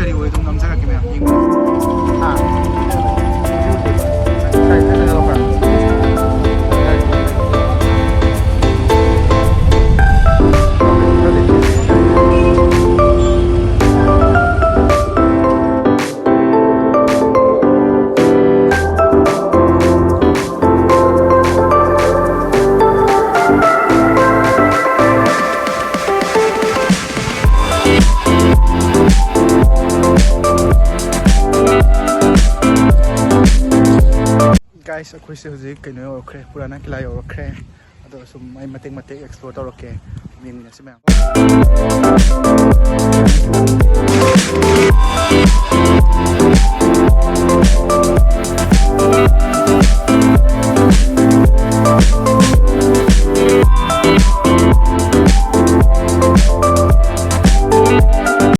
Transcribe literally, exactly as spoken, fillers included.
ꯀꯔꯤ ꯑꯣꯏ ꯑꯗꯨꯝ ꯅꯝꯖꯔꯛꯀꯦ ꯃꯌꯥꯝ ꯌꯦꯡꯕꯤꯌꯨ꯫ ꯍꯥ? Guys, ꯑꯩꯈꯣꯏꯁꯦ ꯍꯧꯖꯤꯛ ꯀꯩꯅꯣ ꯌꯧꯔꯛꯈ꯭ꯔꯦ, ꯄꯨꯔꯥꯅꯥ ꯀꯤꯂꯥ ꯌꯧꯔꯛꯈ꯭ꯔꯦ꯫ ꯑꯗꯣ ꯁꯨꯝ ꯑꯩ ꯃꯇꯦꯛ ꯃꯇꯦꯛ explore ꯇꯧꯔꯛꯀꯦ, ꯌꯦꯡꯃꯤꯟꯅꯁꯤ ꯃꯌꯥꯝ꯫